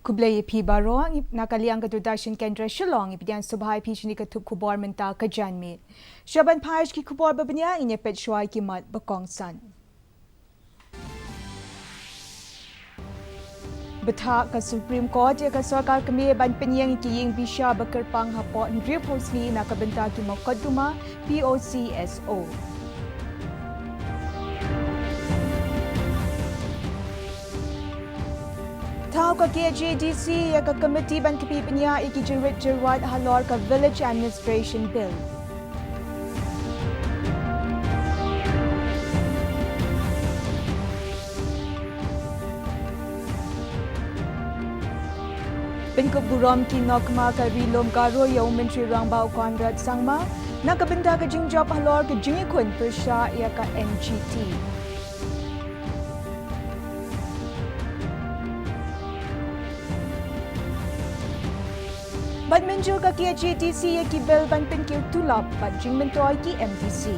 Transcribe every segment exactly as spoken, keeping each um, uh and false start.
Khublei ïa phi baroh, ngi na ka liang ka Doordarshan Kendra Shillong, ngi pdiang sngewbha ïa phi sha kane ka thup khubor mynta ka janmiet. Sha ban peit sha ki khubor ba bniah, ngin ïa peit shuwa ïa ki mat ba kongsan. Bthah ka Supreme Court ïa ka sorkar kmie ban pynïeng ïa ki ïing bishar ba kyrpang hapoh hynriewphew sngi na ka bynta ki mokotduma P O C S O. Thaw ka K H A D C ïa ka komiti ban khmih bniah ïa ki jingrit jingwad halor ka Village Administration Bill. Pynkup burom ki nongkmie ka Ri Lum Garo ïa u Myntri Rangbah u Conrad Sangma na ka bynta ka jingjop halor ka jingïakhun pyrshah ïa ka N G T. Ban mynjur ka K H A D C ïa ki bill ban pynkiew tulop bad jingmyntoi ki M D C.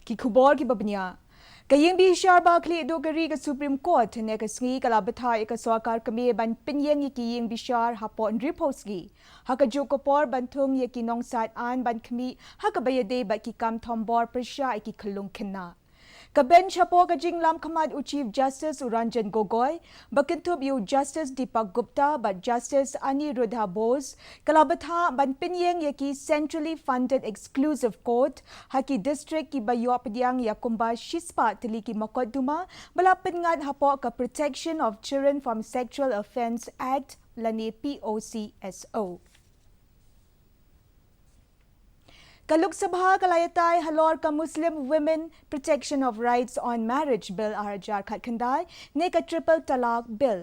Ki khubor kiba bniah. Ka ïing bishar ba khlieh duh ka ri ka Supreme Court hynne ka sngi ka la bthah ïa ka sorkar kmie ban pynïeng ïa ki ïing bishar hapoh hynriewphew sngi. Ha kajuh ka por ban thung ïa ki nongsaid aiñ ban khmih ha kaba ïadei bad ki kam thombor pyrshah ïa ki khyllung khynnah. Ka bench hapoh ka jinglam khmat u Chief Justice u Ranjan Gogoi, ba kynthup ïa u Justice Deepak Gupta bad Justice Aniruddha Bose, ka la bthah ban pynïeng ïa ki Centrally Funded Exclusive Court ha ki district kiba ïoh pdiang ïa kumba shispah tylli ki mokotduma ba la pynngat hapoh ka Protection of Children from Sexual Offence Act lane P O C S O. Ka Lok Sabha ka la ïatai halor ka Muslim Women Protection of Rights on Marriage Bill ar hajar khatkhyndai ne ka Triple Talaq Bill.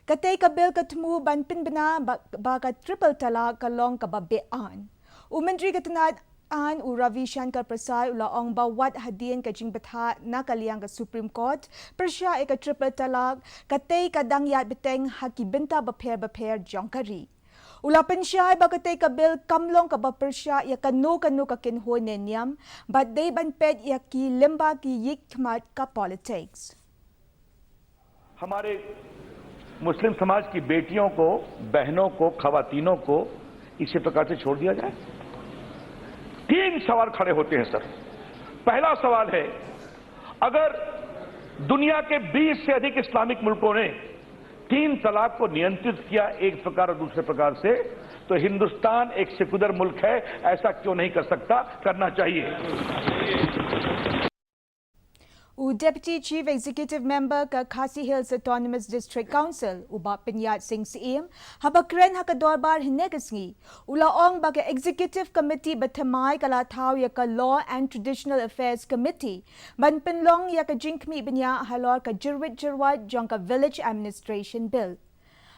Katei ka bill ka thmu ban pynbna ba, ba ka Triple Talaq ka long kaba beh aiñ. U Myntri ka tnad aiñ u Ravi Shankar Prasad u la ong ba wat hadien ka jingbthah na ka liang ka Supreme Court pyrshah ïa ka Triple Talaq, katei ka dang ïaid bteng ha ki bynta bapher bapher jong ka ri. U la pynshai ba katei ka bill kam long kaba pyrshah ïa kano kano ka kynhun ne niam, bad dei ban peit ïa ki lyngba ki ïing khmat ka politics. हमारे मुस्लिम समाज की बेटियों को, बहनों को, खवातीनों को इसी प्रकार से छोड़ दिया जाए? तीन सवाल खड़े होते हैं सर। पहला सवाल है, अगर दुनिया के बीस से अधिक इस्लामिक मुल्कों ने तीन तलाक को नियंत्रित किया एक प्रकार और दूसरे प्रकार से, तो हिंदुस्तान एक सेकुलर मुल्क है, ऐसा क्यों नहीं कर सकता? करना चाहिए। U Deputy Chief Executive Member ka Khasi Hills Autonomous District Council, u Bah Pyniaid Singh Syiem, haba kren ha ka dorbar hynne ka sngi, u la ong ba ka Executive Committee bathymmai ka la thaw ïa ka Law and Traditional Affairs Committee ban pynlong ïa ka jingkhmih bniah halor ka jyrwit jyrwat jong ka Village Administration Bill.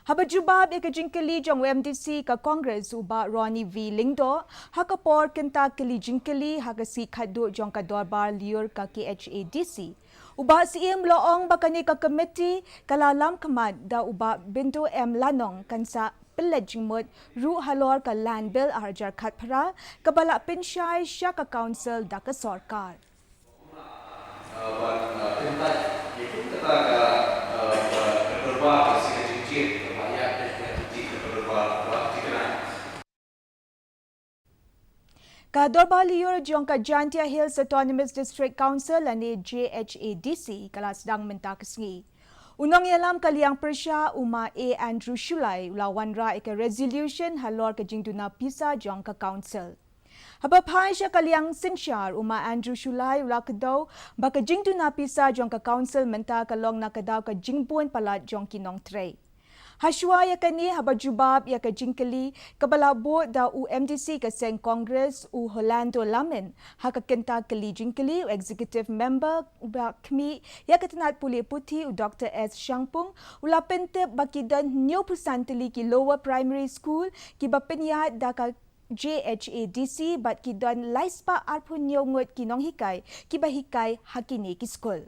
Haba jubab ïa ka jingkylli jong u MDC ka Congress u Bah Ronnie V Lyngdoh ha ka por kynta kylli jingkylli ha ka sngi khatduh jong ka dorbar lyiur ka KHADC, u Bah Syiem u la ong ba kane ka committee ka la lam khmat da u Bah Bindu M Lanong kan sa pynleit jingmut ruh halor ka Land Bill ar hajar khatphra kaba la pynshai sha ka Council da ka sorkar. Ka dorbar lyiur jong ka Jaintia Hills Autonomous District Council lane JHADC ka la sdang mynta ka sngi. U nongïalam ka liang pyrshah u Ma A Andrew Shullai u la wanrah ïa ka resolution halor ka jingduna pisa jong ka Council. Haba phai sha ka liang synshar u Ma Andrew Shullai u la kdew ba ka jingduna pisa jong ka Council mynta ka long na ka daw ka jingbun palat jong ki nongtrei. Hashuwa ïa kane haba jubab ïa ka jingkylli kaba la buh da u MDC ka seng Congress u Horlando Lamin, ha ka kynta kylli jingkylli u Executive Member uba khmih ïa ka tnad pule puthi u Dr S Shangpung u la pyntip ba ki don hynñiewphew san tylli ki Lower Primary School kiba pynïaid da ka JHADC bad ki don laispah arphew hynñiew ngut ki nonghikai kiba hikai ha kine ki skul.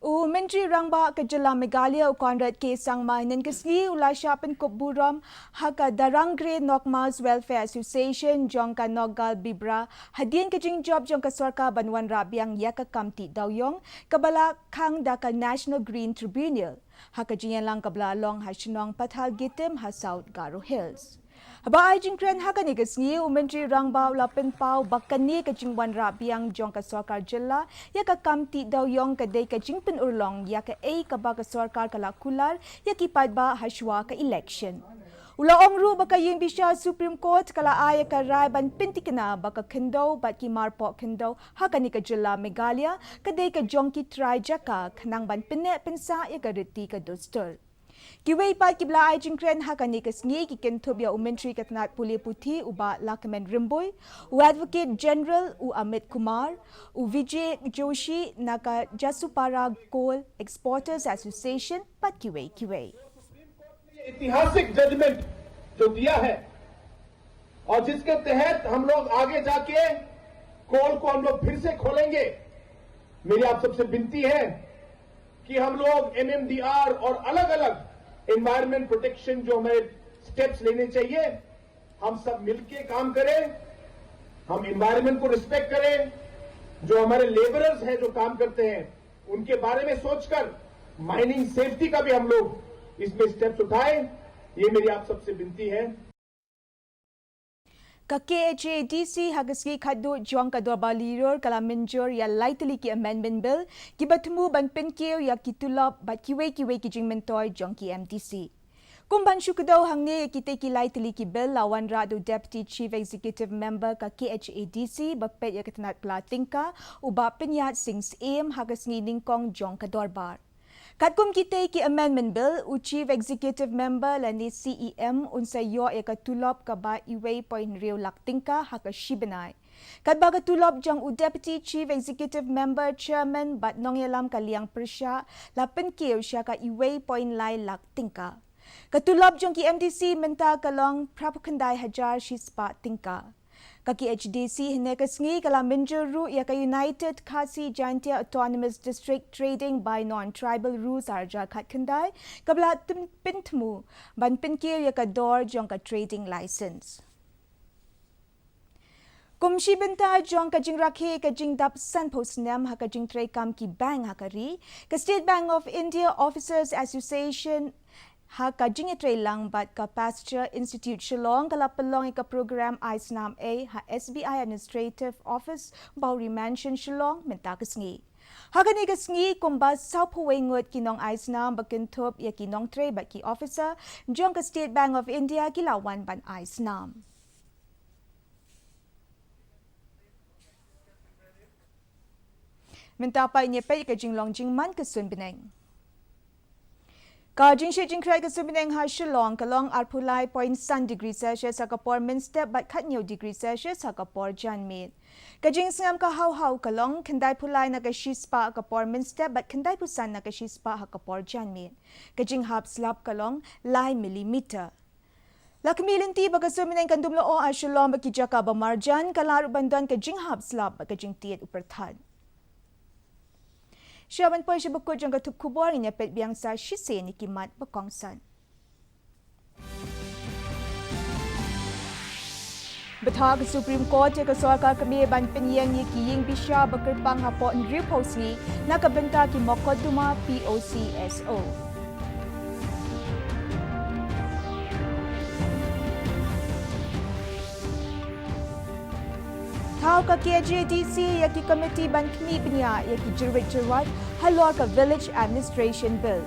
U Myntri Rangbah ka Jylla Meghalaya u Conrad K Sangma hynnin ka sngi u la shah pynkup burom ha ka Darangre Nokmas Welfare Association jong ka Nokgal Bibra hadien ka jingjop jong ka sorkar ban wanrah biang ïa ka kam tih dewïong kaba la khang da ka National Green Tribunal ha ka jingïalang kaba la long ha shnong Pathargittim ha South Garo Hills. Haba ai jingkren ha kane ka sngi, u Myntri Rangbah u la pynpaw ba kane ka jingwanrah biang jong ka sorkar jylla ïa ka kam tih dewïong ka dei ka jingpynurlong ïa kaei kaba ka sorkar ka la kular ïa ki paidbah hashwa ka election. U la ong ruh ba ka ïingbishar Supreme Court ka la ai ïa ka rai ban pyntikna ba ka khyndew bad ki marpoh khyndew ha kane ka jylla Meghalaya ka dei ka jong ki trai jaka khnang ban pynneh pynsah ïa ka riti ka dustur. Kiwei pat kiba la ai jingkren ha kane ka sngi ki kynthup ïa u Myntri ka tnad pule puthi u Bah Lahkmen Rymbui, u Advocate General u Amit Kumar, u Vijay Joshi na ka Jasupara Coal Exporters Association bad kiwei kiwei. ऐतिहासिक जजमेंट जो दिया है और जिसके तहत हम लोग आगे जाके कोल को हम लोग फिर से खोलेंगे। मेरी आप सबसे विनती है कि हम लोग एमएमडीआर और अलग-अलग एनवायरनमेंट प्रोटेक्शन जो हमें स्टेप्स लेने चाहिए, हम सब मिलके काम करें, हम एनवायरनमेंट को रिस्पेक्ट करें, जो हमारे लेबरर्स हैं जो काम करते हैं उनके बारे में सोचकर माइनिंग सेफ्टी का भी हम लोग इसमें स्टेप्स उठाएं, ये मेरी आप सबसे विनती है। Ka KHADC ha ka sngi khatduh jong ka Dorbar Lyiur ka la mynjur ïa lai tylli ki amendment bill kiba thmu ban pynkiew ïa ki tulop bad kiwei kiwei ki jingmyntoi jong ki MDC. Kum ban shu kdew hangne ïa kitei ki lai tylli ki bill la wanrah da u Deputy Chief Executive Member ka KHADC ba peit ïa ka tnad pla tyngka u Bah Pynïaid Sing Syiem ha ka sngi nyngkong jong ka dorbar. Katkum kitei ki amendment bill, u Chief Executive Member lane CEM un sa ïoh ïa ka tulop kaba uwei point hynriew lak tyngka ha ka shi bnai. Katba ka tulop jong u Deputy Chief Executive Member, Chairman bad nongïalam ka liang pyrshah la pynkiew sha ka uwei point lai lak tyngka. Ka tulop jong ki MDC mynta ka long phra phew khyndai hajar shi spah tyngka. Ka KHADC hynne ka sngi ka la mynjur ruh ïa ka United Khasi Jaintia Autonomous District Trading by Non-Tribal Rules ar hajar khatkhyndai kaba la pynthmu ban pynkiew ïa ka dor jong ka trading license. Kum shi bynta jong ka jingrakhe ka jingdap sanphew snem ha ka jingtreikam ki bank ha ka ri, ka State Bank of India Officers Association ha ka jingïatreilang bad ka Pasteur Institute Shillong ka la pynlong ïa ka program ai snam ei ha SBI Administrative Office, Bowery Mansion, Shillong mynta ka sngi. Ha kane ka sngi kumba sawphew wei ngut ki nong ai snam ba kynthup ïa ki nongtrei bad ki officer jong ka State Bank of India ki la wan ban ai snam. Mynta pat ngin ïa peit ka jinglong jingman ka sunbneng. Ka jingshit jingkhriat ka sunbneng ha Shillong ka long arphew lai point san degree Celsius ha ka por mynstep bad khathynñiew degree Celsius ha ka por janmiet. Ka jingsngem ka haw haw ka long khyndaiphew lai na ka shispah ha ka por mynstep bad khyndaiphew san na ka shispah ha ka por janmiet. Ka jinghap slap ka long lai millimeter. La khmih lynti ba ka sunbneng kan dum lyoh ha Shillong bad ki jaka ba marjan, ka lah ruh ban don ka jinghap slap bad ka jingtied u pyrthat. Shuwa ban poi sha bakut jong ka thup khubor, ngin ïa peit biang sa shisien ïa ki mat ba kongsan. Bthah ka Supreme Court ïa ka sorkar kmie ban pynïeng ïa ki ïing bishar ba kyrpang hapoh hynriewphew sngi na ka bynta ki mokotduma POCSO. Thaw ka KHADC ïa ki komiti ban khmih bniah ïa ki jyrwit jyrwat halor ka Village Administration Bill.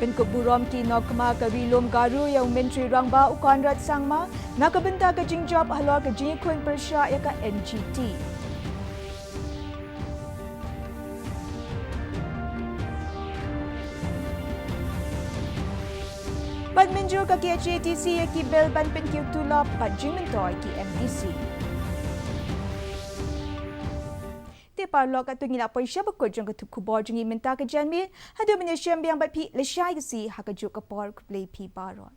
Pynkup burom ki nongkma ka Ri Lum Garo ïa u Myntri Rangbah u Conrad Sangma na ka bynta ka jingjop halor ka jingïakhun pyrshah ïa ka NGT. Bad mynjur ka KHADC ïa ki bill ban pynkiew tulop bad jingmyntoi ki MDC. Te paralok, katto ngi la poi sha bakut jong ka thup khubor jong ngi mynta ka janmiet. Haduh ban ïashem biang bad phi lashai ka sngi ha kajuh ka por, khublei phi baroh.